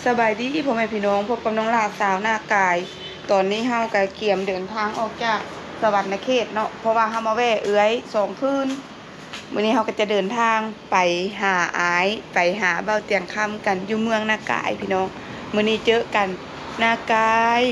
ສະບາຍດີພໍ່ແມ່ພີ່ນ້ອງ, ພົບກັບນ້ອງຫຼ້າສາວນາກາຍ. ຕອນນີ້ເຮົາກະກຽມເດີນທາງອອກຈາກສະຫວັນນະເຂດເນາະ, ເພາະວ່າເຮົາມາແວ່ເອື້ອຍສອງຄືນ. ມື້ນີ້ເຮົາກໍຈະເດີນທາງໄປຫາອ້າຍ, ໄປຫາເບົາຕຽງຄຳກັນຢູ່ເມືອງນາກາຍພີ່ນ້ອງ. ມື້ນີ້ເຈີກັນນາກາຍ.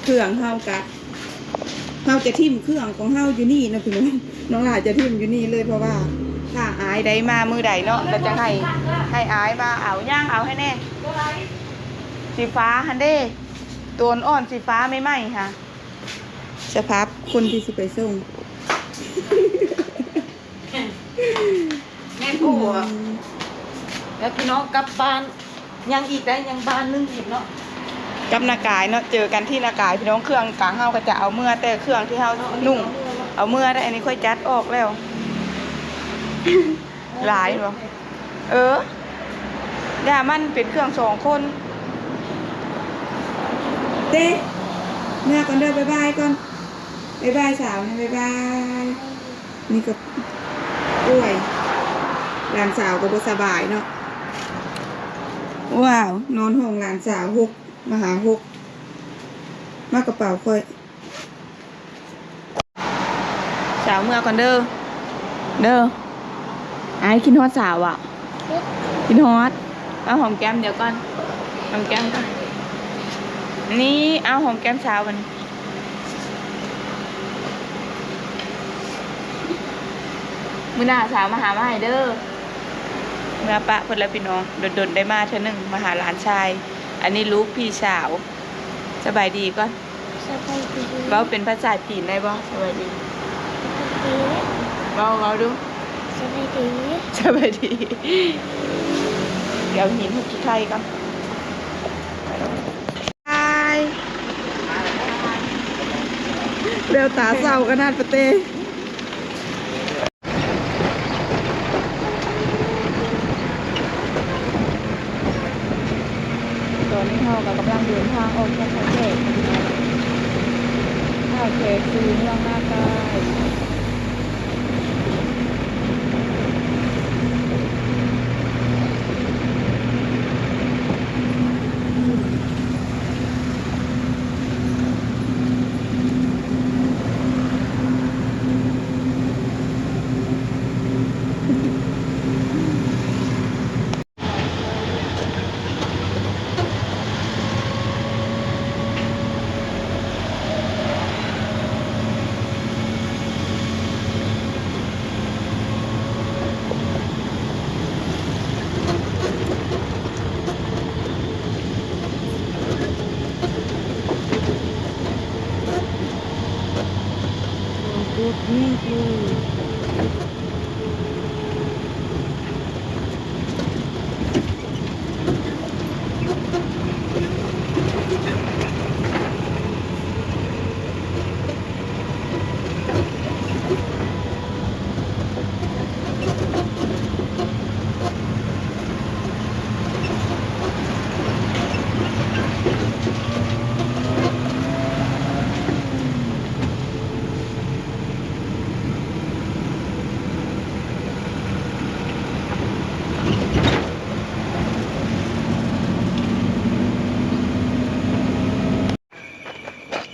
ເຄື່ອງເຮົາກະ ເຮົາຈະຖິ້ມເຄື່ອງຂອງເຮົາຢູ່ນີ້ເນາະພີ່ນ້ອງ, ນ້ອງຫຼ້າຈະຖິ້ມຢູ່ນີ້ເລີຍ ເພາະວ່າຖ້າອ້າຍໄດ້ມາມື້ໃດເນາະ ແລ້ວຈັ່ງໃຫ້ ໃຫ້ອ້າຍມາເອົາ. ຍ່າງເອົາໃຫ້ແດ່. ສີຟ້າຫັ້ນເດ້, ໂຕນອ່ອນສີຟ້າໃໝ່ໆຫາ. ສະພາບຄົນທີ່ຊິໄປສົ່ງ. ແມ່ນຜູ້ ອືມ ແລ້ວພີ່ນ້ອງກັບບ້ານ ຍັງອີກໄດ້ ຍັງບ້ານໜຶ່ງອີກເນາະ ກັບນາກາຍເນາະ. ເຈີກັນທີ່ນາກາຍພີ່ນ້ອງ. ເຄື່ອງກາງເຮົາກໍຈະເອົາເມືອ, ແຕ່ເຄື່ອງທີ່ເຮົານຸ່ງເອົາເມືອໄດ້. ອັນນີ້ຂ້ອຍຈັດອອກແລ້ວ. ຫຼາຍບໍ່? ເອີ ຢ່າ ມັນເປັນເຄື່ອງສອງຄົນ. ເຕ ເມືອກ່ອນເດີ, ບາຍບາຍກ່ອນ, ບາຍບາຍສາວນະ, ບາຍບາຍ. ນີ້ກໍ ໂອ້ຍ ຫຼານສາວກໍບໍ່ສະບາຍເນາະ. ວ້າວ ນອນຫ້ອງຫຼານສາວຫົກ ມາຫາຫົກ ມາກະເປົາຂ້ອຍ. ສາວເມືອກ່ອນເດີ ເດີ. ອ້າຍຄິດຮອດສາວບໍ່? ຄິດຮອດ. ເອົາຫອມແກ້ມ ດຽວກ່ອນ ຫອມແກ້ມກ່ອນ. ນີ້ ເອົາຫອມແກ້ມສາວບັດນີ້. ມື້ໜ້າສາວມາຫາ ມາໃຫ້ເດີ. ເມືອປະເພິ່ນແລ້ວພີ່ນ້ອງ, ດົນໆໄດ້ມາເທື່ອໜຶ່ງ ມາຫາຫຼານຊາຍ. ອັນນີ້ລູກພີ່ສາວ. ສະບາຍດີກ່ອນ. ສະບາຍດີ. ເວົ້າເປັນພາສາຈີນໄດ້ບໍ່? ສະບາຍດີ. ສະບາຍດີ. ເວົ້າ ເວົ້າດູ. ສະບາຍດີ. ສະບາຍດີ. ດຽວຫີນຫົກຈຸດໄທກ່ອນ. ບາຍ. ແວວຕາເສົ້າຂະໜາດປະເຕ. ຕອນນີ້ເຮົາກໍກຳລັງເດີນທາງອອກຈາກທ່າແຂກ, ທ່າແຂກສູ່ເມືອງນາກາຍ.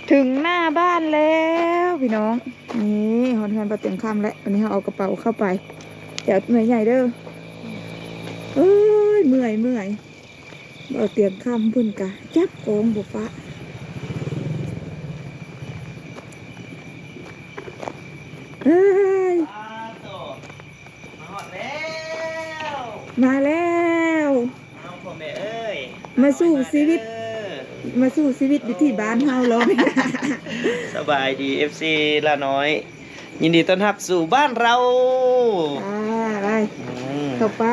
ເຖິງໜ້າບ້ານແລ້ວພີ່ນ້ອງ. ນີ້ຮອດເຮືອນປ້າຕຽງຄຳແລ້ວ. ບັດນີ້ເຮົາເອົາກະເປົາເຂົ້າໄປ. ແຕ່ເອົາໜ່ວຍໃຫຍ່ເດີ. ເອີຍ ເມື່ອຍ ເມື່ອຍ. ເອົາຕຽງຄຳເພິ່ນກະຈັບຂອງບໍ່ປະ. ເອີຍ ມາຮອດແລ້ວ ມາແລ້ວ. ເອົາ ພໍ່ແມ່ເອີຍ ມາສູ່ຊີວິດ ມາສູ່ຊີວິດຢູ່ທີ່ບ້ານເຮົາລອງ. ສະບາຍດີ ເອັຟຊີ ຫຼ້ານ້ອຍ, ຍິນດີຕ້ອນຮັບສູ່ບ້ານເຮົາ. ອ່າ ໄປ ອືມ ເຂົ້າໄປ.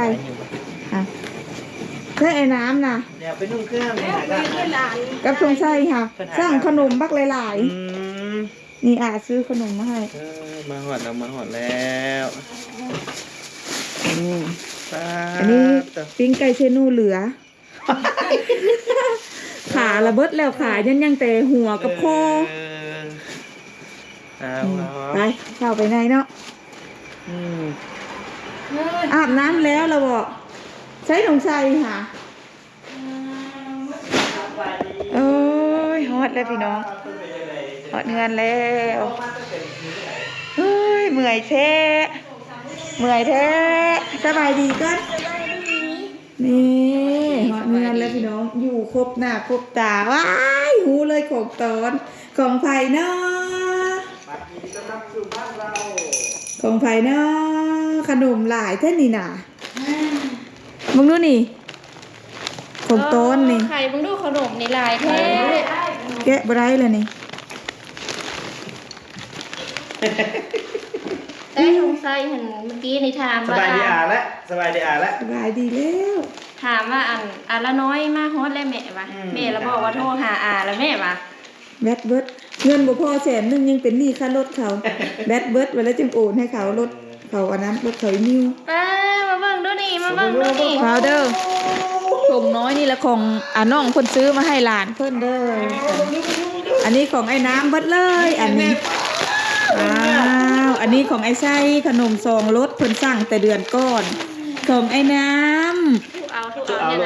ອ່ະ ໃຊ້ໄອ້ນ້ຳນະ ດຽວໄປນຸ່ງເຄື່ອງ ກັບຊົງໄຊຫະ ເພິ່ນຫາ ສັ່ງຂະໜົມບັກຫຼາຍໆ. ອືມ ນີ້ອາຊື້ຂະໜົມມາໃຫ້. ເອີ ມາຮອດແລ້ວ ມາຮອດແລ້ວ. ນີ້ ປາດ ອັນນີ້ ໂທ້ ປີ້ງໄກ່ເຊໂນເຫຼືອ. ຂາລະເບິດແລ້ວ ຂາຍັງ ຍັງແຕ່ຫົວກັບຄໍ. ເອີ ເອົາ ອືມ ເອົາ ໄປ ເຂົ້າໄປໃນເນາະ. ອືມ ອາບນ້ຳແລ້ວລະບໍ່? ໃຊ້ຖົງໃສ່ຫາ. ຮອດແລ້ວພີ່ນ້ອງ ຮອດເຮືອນແລ້ວ. ເຮີ້ຍ ເມື່ອຍແທ້ ເມື່ອຍແທ້. ສະບາຍດີກ່ອນ. ນີ້ ຮອດເຮືອນແລ້ວພີ່ນ້ອງ ຢູ່ຄົບໜ້າຄົບຕາ. ວ້າຍ ຮູ້ເລີຍຂອງຕອນ ຂອງໃຜເນາະ ຂອງໃຜເນາະ. ຂະໜົມຫຼາຍແທ້ນີ້ນະ ເບິ່ງດູນີ້ ຂອງຕອນນີ້. ເອີ ໄຂ່ເບິ່ງດູ ຂະໜົມນີ້ຫຼາຍແທ້. ແກະບໍ່ໄດ້ລະນີ້. ແຕ່ສົງໄສຫັ້ນ ເມື່ອກີ້ນີ້ຖາມວ່າ ສະບາຍດີອາລະ ສະບາຍດີອາລະ ສະບາຍດີແລ້ວ. ຖາມວ່າ ອັນ ອາລະນ້ອຍມາຮອດແລ້ວແມ່ວ່າ. ອືມ ແມ່ລະບອກວ່າໂທຫາອາລະແມ່ວ່າ. ແບັດເບິດ ເງິນບໍ່ພໍແສນໜຶ່ງ ຍັງເປັນໜີ້ຄ່າລົດເຂົາ. ແບັດເບິດ ແລ້ວຈຶ່ງໂອນໃຫ້ເຂົາ ລົດເຂົາອັນນັ້ນ ລົດເຂົາອີມິວ. ປ້າ ມາເບິ່ງດູນີ້ ມາເບິ່ງດູນີ້ ພາວເດີ ຖົງນ້ອຍນີ້ລະຂອງ ອາ ນ້ອງເພິ່ນຊື້ມາໃຫ້ຫຼານເພິ່ນເດີ. ອັນນີ້ຂອງອ້າຍນ້ຳເບິດເລີຍ ອັນນີ້. ອ້າວ ອັນນີ້ຂອງອ້າຍໄຊ ຂະໜົມສອງລົດ ເພິ່ນສັ່ງແຕ່ເດືອນກ່ອນ ຂອງອ້າຍນ້ຳ. ເອົາ ເອົາ ເອົ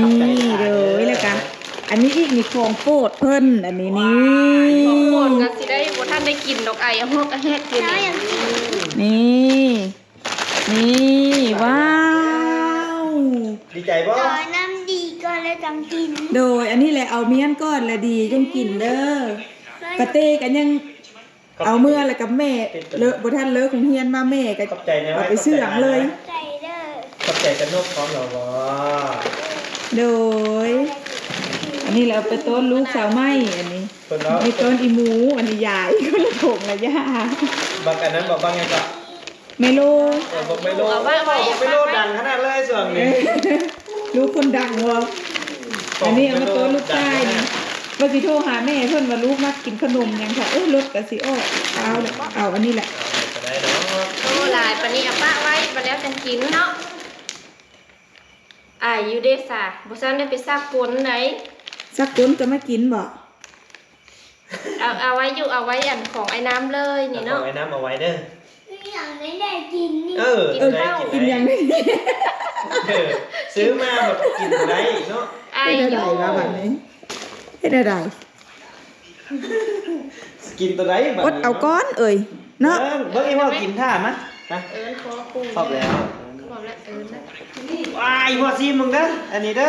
າ ນີ້ເດີ ແລ້ວກະອັນນີ້ອີກ ນີ້ຂອງໂປດເພິ່ນ ອັນນີ້ນີ້ ຂອງໂປດກະຊິໄດ້ ບໍ່ທັນໄດ້ກິນດອກ ໄອຮອກໄອແຮກຢູ່ນີ້. ນີ້ ນີ້ ວ້າວ ດີໃຈບໍ່? ຕອນນ້ຳດີກ່ອນແລ້ວຈັ່ງກິນ. ໂດຍ ອັນນີ້ແຫຼະ ເອົາມ້ຽນກ່ອນລະດີຈັ່ງກິນເດີ. ປາເຕ້ກະຍັງ ເອົາເມືອແລ້ວກັບແມ່ ເລີ ບໍ່ທັນເລີກໂຮງຮຽນມາ ແມ່ກໍ ຂອບໃຈນະ ເອົາໄປເຊື່ອງເລີຍ. ຂອບໃຈເດີ ຂອບໃຈກະນົກພ້ອມລະບໍ່? ໂດຍ ອັນນີ້ແຫຼະ ເອົາໄປຕົ້ນລູກສາວໃໝ່ ອັນນີ້ ເພິ່ນເອົາ ມີຕົ້ນອີ່ໝູ ອັນນີ້ຢາຍ ຄົນລະຖົງລະຢາ. ບັກອັນນັ້ນ ບັກ ບັກຫຍັງເກາະ? ໄມໂລ ເອີ ບັກໄມໂລ ເອົາໄວ້ ໂອ້ ບັກໄມໂລດັງຂະໜາດເລີຍຊ່ວງນີ້ ເອີ ລູກຄົນດັງບໍ່? ອັນນີ້ເອົາມາໂຕລູກຊາຍນີ້ ວ່າຊິໂທຫາແມ່ເພິ່ນວ່າລູກມັກກິນຂະໜົມຫຍັງ. ເອີ ລົດກະຊິອອກ ເອົາລະ ເອົາອັນນີ້ແຫຼະ ກໍໄດ້ດອກ. ໂອ້ ຫຼາຍປານນີ້ເອົາປະໄວ້ ບັດແລ້ວຈັ່ງກິນເນາະ. ອາຍຢູ່ເດຊາ ບໍ່ຊັ້ນໄດ້ໄປຊັກກົ້ນໃດ. ຊັກກົ້ນກໍມາກິນບໍ່? ເອົາ ເອົາໄວ້ຢູ່ ເອົາໄວ້ອັນຂອງອ້າຍນ້ຳເລີຍນີ້ເນາະ. ຂອງອ້າຍນ້ຳເອົາໄວ້ເດີ. ອີຫຍັງໄດ້ ໄດ້ກິນນີ້. ເອີ ກິນເຂົ້າ ກິນຫຍັງ ເອີ ຊື້ມາແບບກິນບໍ່ໄດ້ເນາະ. ອາຍຢູ່ ເຮັດແນວໃດວະບັດນີ້ ເຮັດແນວໃດ? ກິນຕົວໃດບັດນີ້ ອົດເອົາກ່ອນເອີຍເນາະ. ເອີ ເບິ່ງອີ່ພໍ່ກິນຖ້າມາ ມາ ເອີ້ນພໍ່ປູ່ ຄອບແລ້ວ ຄອບແລ້ວ ເອີ້ນແລ້ວ. ວ້າຍ ອີ່ພໍ່ຊີມເບິ່ງເດີ ອັນນີ້ເດີ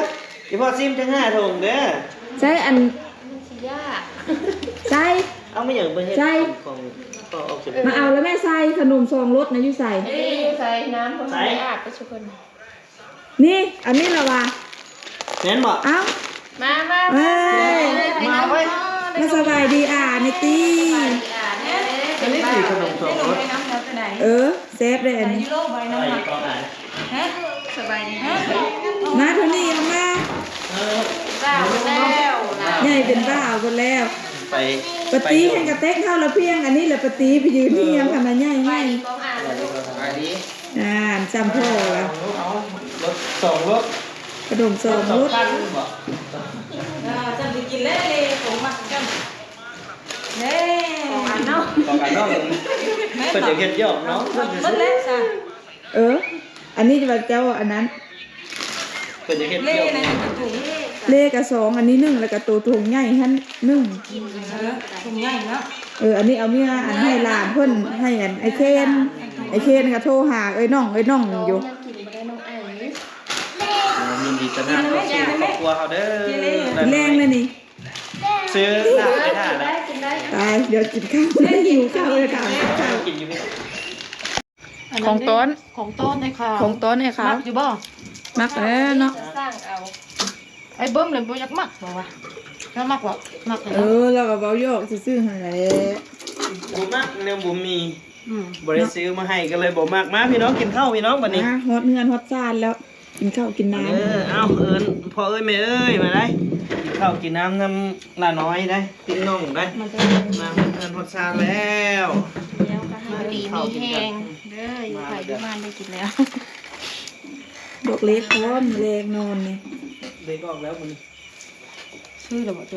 ອີ່ພໍ່ຊີມຈັກຫ້າຖົງເດີ. ໃສ່ອັນ ມັນຊິຍາກ ໃສ່ ເອົາມາຫຍັງໄປເຮັດ ໃສ່ ຂອງພໍ່ອອກຊິ ມາເອົາແລ້ວແມ່. ໃສ່ຂະໜົມສອງລົດນະ ຢູ່ໃສ? ເອີ ຢູ່ໃສ? ນ້ຳບໍ່ທັນໄດ້ອາບໄປຊຸເພິ່ນ. ນີ້ ອັນນີ້ລະວ່າ ແມ່ນບໍ່? ເອົ້າ ມາ ມາ ເອີຍ ມາເວີຍ ມາສະບາຍດີອາແນ່ຕິ. ອັນນີ້ຊິຂະໜົມສອງລົດ. ເອີ ແຊບເດ້ອັນນີ້. ຮະ ສະບາຍດີ ຮະ ມາເທົ່ານີ້ອອກມາ. ເອີ ສາວແລ້ວ ໃຫຍ່ເປັນບ່າວພຸ້ນແລ້ວ. ໄປ ປາຕີ ໄປຢູ່ ເຫັນກະເຕັກເຮົາລະພຽງ ອັນນີ້ລະປາຕີໄປຢືນຮຽງ ເອີ ຂະໜາດໃຫຍ່ ສະບາຍດີ ສະບາຍດີ. ອ່າ ຈຳພໍ່ລະ ເອົາລົດສອງລົດ ຂະໜົມສອງລົດ. ເອີ ຈັ່ງໄດ້ກິນແລ້ວ ເລ ຂອງມັກຈັ່ງ ເລ ຂອງອັນເນາະ ຂອງອັນເນາະ. ແມ່ນ ເພິ່ນຢາກເຮັດຢອກເນາະ ເພິ່ນຊິ ເບິດແລ້ວຊະ. ເອີ ອັນນີ້ວ່າເຈົ້າອັນນັ້ນ ເພິ່ນຈະເຮັດ ເລ ເລກະສອງ ອັນນີ້ໜຶ່ງ ແລ້ວກະໂຕຖົງໃຫຍ່ຫັ້ນໜຶ່ງ. ເອີ ຖົງໃຫຍ່ເນາະ. ເອີ ອັນນີ້ເອົາເມືອ ອັນໃຫ້ຫຼານເພິ່ນ ໃຫ້ອັນອ້າຍເຄນ ອ້າຍເຄນກະໂທຫາເອີຍນ້ອງ ເອີຍນ້ອງຢູ່. ຍິນດີຕ້ອນຮັບເຂົ້າສູ່ຄອບຄົວເຮົາເດີ. ແລງແລ້ວນີ້ ຊື້ລາບໄປຖ້າແລ້ວ. ຕາຍ ດຽວກິນເຂົ້າ ຫິວເຂົ້າເລີຍ ຖາມກິນເຂົ້າ ກິນຢູ່ນີ້. ຂອງຕ້ອນ ຂອງຕ້ອນໄອ້ຂາວ ຂອງຕ້ອນໄອ້ຂາວ ມັກຢູ່ບໍ່? ມັກແລ້ວເນາະ. ໄອ້ເບິ່ມເລີຍບໍ່ຢາກມັກບໍ່ວະ? ເຈົ້າມັກບໍ່? ມັກ. ເອີ ລາວກໍເວົ້າຢອກຊື່ໆຫັ້ນແຫຼະ ບໍ່ມັກແນວບໍ່ມີ. ອືມ ບໍ່ໄດ້ຊື້ມາໃຫ້ກໍເລີຍບໍ່ມັກ. ມາພີ່ນ້ອງ ກິນເຂົ້າພີ່ນ້ອງບັດນີ້. ມາຮອດເຮືອນຮອດຊານແລ້ວ ກິນເຂົ້າກິນນ້ຳ. ເອີ ເອົາ ເອີ້ນພໍ່ເອີຍແມ່ເອີຍ ມາໄດ໋ ກິນເຂົ້າກິນນ້ຳນຳຫຼ້ານ້ອຍໄດ໋ ພີ່ນ້ອງໄດ໋. ມາຮອດເຮືອນຮອດຊານແລ້ວ ແລ້ວກໍໃຫ້ດີມີແຮງເດີ ຢູ່ໃຜຢູ່ມັນໄດ້ກິນແລ້ວ. ດອກເລກພ້ອມ ແລກນອນນີ້ ເລກອອກແລ້ວມື້ນີ້. ຊື້ແລ້ວບໍ່ໂຈ?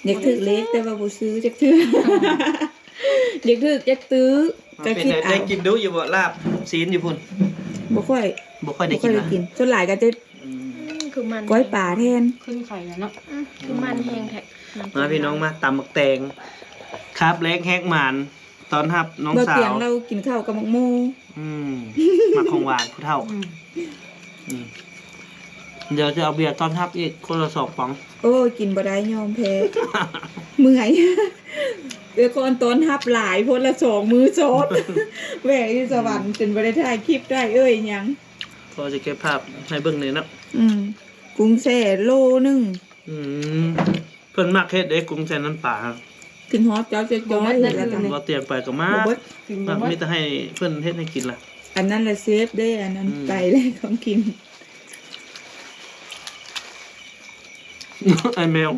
ຢາກຖືກເລກແຕ່ວ່າບໍ່ຊື້ຈັກເທື່ອ. ຢາກຖືກຈັກຕື້ ເປັນໃດ ໄດ້ກິນດຸຢູ່ບໍ່ ລາບຊີ້ນຢູ່ພຸ້ນ? ບໍ່ຄ່ອຍ ບໍ່ຄ່ອຍໄດ້ກິນ ບໍ່ຄ່ອຍໄດ້ກິນ. ສ່ວນຫຼາຍກໍຈະ ອືມ ຄືມັນ ກ້ອຍປາແທນ ຂຶ້ນໄຂ່ແລ້ວເນາະ ອືມ ຄືມັນແຮງແທ້ ມາພີ່ນ້ອງ ມາຕຳໝາກແຕງ ຄາບແລກແຮກໝານ ຕ້ອນຮັບນ້ອງສາວ ບໍ່ຕຽງ ລາວກິນເຂົ້າກັບໝາກໂມ ອືມ ມັກຂອງຫວານຜູ້ເຖົ້າ ອືມ ອືມ ດຽວຈະເອົາເບຍຕ້ອນຮັບອີກ ຄົນລະສອງປ໋ອງ ໂອ້ຍ ກິນບໍ່ໄດ້ ຍອມແພ້ ເມື່ອຍ ເອື້ອຍຄອນຕ້ອນຮັບຫຼາຍ ຄົນລະສອງມື້ຊ້ອນ ແວ່ຢູ່ສະຫວັນ ອືມ ຈົນບໍ່ໄດ້ຖ່າຍຄລິບ ໄດ້ເອີຍຫຍັງ ພໍຈະເກັບພາບໃຫ້ເບິ່ງແດ່ເນາະ ອືມ ກຸ້ງແຊ່ໂລໜຶ່ງ ອືມ ເພິ່ນມັກເຮັດເດ້ ກຸ້ງແຊ່ນ້ຳປາ ກິນຮອດເຈົ້າຈະຈ້ອຍ ບໍ່ເບິດ ເຮັດແລ້ວກໍ ບໍ່ຕຽງໄປກໍມາ ບໍ່ເບິດ ກິນບໍ່ເບິດ ມັກ ມີແຕ່ໃຫ້ເພິ່ນເຮັດໃຫ້ກິນລະ ອັນນັ້ນລະເຊຟເດ້ ອັນນັ້ນ ອືມ ໄປແລ້ວຂອງກິນ ອ້າຍແມວ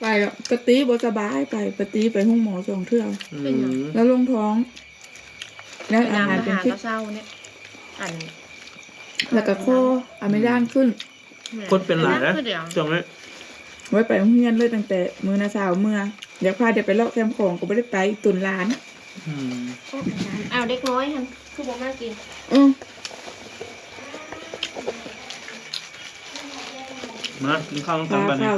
ໄປແລ້ວ ປາຕີບໍ່ສະບາຍ ໄປ ປາຕີໄປໂຮງໝໍສອງເທື່ອ ອືມ ເປັນຫຍັງ? ແລ້ວລົງທ້ອງ ແລ້ວອາຫານເປັນພິດ ເຊົານີ້ ອັນ ແລ້ວກໍຄໍ ອາເມດານຂຶ້ນ ຄົນເປັນຫຼາຍນະຊ່ວງນີ້ ໄວ້ໄປໂຮງຮຽນເລີຍ ຕັ້ງແຕ່ມື້ນາສາວເມືອ ຢາກພາເດັກໄປເລາະແຄມຂອງກໍບໍ່ໄດ້ໄປ ຕຸນຫຼານ ອືມ ອ້າວ ເດັກນ້ອຍຫັ້ນຄືບໍ່ມາກິນ? ອືມ ມາກິນເຂົ້ານຳກັນບັດນີ້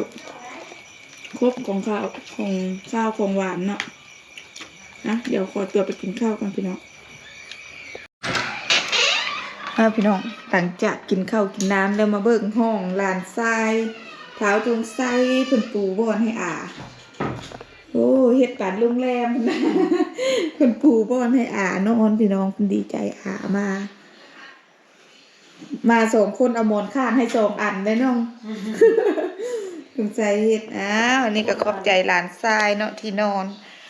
ຄົບຂອງຄາວ ຂອງຄາວຂອງຫວານເນາະ ອ່ະ ດຽວຂໍຕົວໄປກິນເຂົ້າກ່ອນພີ່ນ້ອງ ອ່າ ພີ່ນ້ອງ ຫຼັງຈາກກິນເຂົ້າກິນນ້ຳແລ້ວ ມາເບິ່ງຫ້ອງຫຼານຊາຍ ທ້າວທອງໄຊ ເພິ່ນປູບ່ອນໃຫ້ອາ ໂອ້ ເຮັດປານໂຮງແຮມ ເພິ່ນປູບ່ອນໃຫ້ອານອນ ພີ່ນ້ອງ ເພິ່ນດີໃຈອາມາ ມາສອງຄົນເອົາໝອນຂ້າງໃຫ້ສອງອັນເດ້ນ້ອງ ສົງໄສເຮັດ ອ້າວ ອັນນີ້ກໍຂອບໃຈຫຼານຊາຍເນາະທີ່ນອນ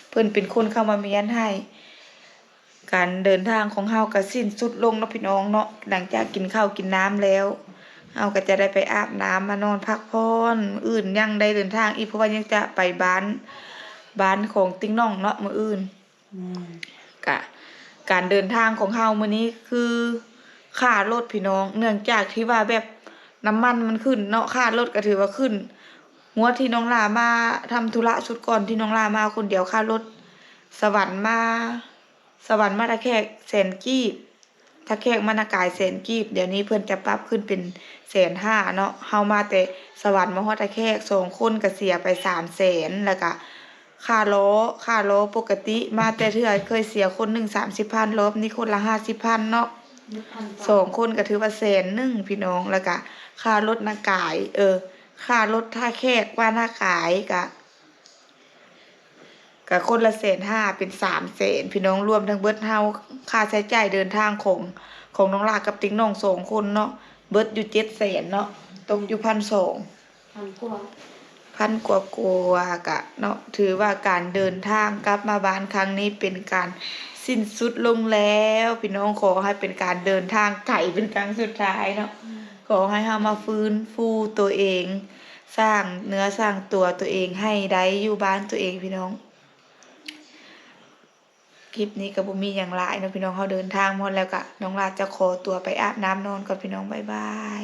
ເພິ່ນເປັນຄົນເຂົ້າມາມ້ຽນໃຫ້ ການເດີນທາງຂອງເຮົາກໍສິ້ນສຸດລົງເນາະພີ່ນ້ອງເນາະ ຫຼັງຈາກກິນເຂົ້າກິນນ້ຳແລ້ວ ເຮົາກໍຈະໄດ້ໄປອາບນ້ຳມານອນພັກຜ່ອນ ມື້ອື່ນຍັງໄດ້ເດີນທາງອີກ ເພາະວ່າຍັງຈະໄປບ້ານ ບ້ານຂອງຕິ່ງນ້ອງເນາະມື້ອື່ນ. ແມ່ນ ກະການເດີນທາງຂອງເຮົາມື້ນີ້ຄືຄ່າລົດພີ່ນ້ອງ ເນື່ອງຈາກທີ່ວ່າແບບນ້ຳມັນມັນຂຶ້ນເນາະ ຄ່າລົດກໍຖືວ່າຂຶ້ນ. ງວດທີ່ນ້ອງຫຼ້າມາທຳທຸລະຊຸດກ່ອນທີ່ນ້ອງຫຼ້າມາຄົນດຽວ ຄ່າລົດສະຫວັນມາ ສະຫວັນມາທ່າແຂກແສນກີບ ທ່າແຂກມານາກາຍແສນກີບ ດຽວນີ້ເພິ່ນຈະປັບຂຶ້ນເປັນແສນຫ້າເນາະ. ເຮົາມາແຕ່ສະຫວັນມາຮອດທ່າແຂກ ສອງຄົນກໍເສຍໄປສາມແສນ ແລ້ວກະຄ່າລໍ້ ຄ່າລໍ້ປົກກະຕິມາແຕ່ເທື່ອເຄີຍເສຍຄົນໜຶ່ງສາມສິບພັນ ລອບນີ້ຄົນລະຫ້າສິບພັນເນາະ ສອງຄົນກໍຖືວ່າແສນໜຶ່ງພີ່ນ້ອງ. ແລ້ວກະຄ່າລົດນາກາຍ ເອີ ຄ່າລົດທ່າແຂກມານາກາຍກະ ກະຄົນລະແສນຫ້າ ເປັນສາມແສນພີ່ນ້ອງ. ລວມທັງເບິດເຮົາ ຄ່າໃຊ້ຈ່າຍເດີນທາງຂອງ ຂອງນ້ອງຫຼ້າກັບຕິ່ງນ້ອງສອງຄົນເນາະ ເບິດຢູ່ເຈັດແສນເນາະ ຕົກຢູ່ພັນສອງ ພັນກວ່າ ພັນກວ່າກວ່າກະເນາະ. ຖືວ່າການເດີນທາງກັບມາບ້ານຄັ້ງນີ້ເປັນການສິ້ນສຸດລົງແລ້ວພີ່ນ້ອງ. ຂໍໃຫ້ເປັນການເດີນທາງໄກເປັນຄັ້ງສຸດທ້າຍເນາະ ອືມ ຂໍໃຫ້ເຮົາມາຟື້ນຟູຕົວເອງ ສ້າງເນື້ອສ້າງຕົວຕົວເອງໃຫ້ໄດ້ຢູ່ບ້ານຕົວເອງພີ່ນ້ອງ. ຄລິບນີ້ກໍບໍ່ມີຫຍັງຫຼາຍເນາະພີ່ນ້ອງ ເຮົາເດີນທາງມາຮອດແລ້ວກະ ນ້ອງຫຼ້າຈະຂໍຕົວໄປອາບນ້ຳນອນກ່ອນພີ່ນ້ອງ ບາຍບາຍ.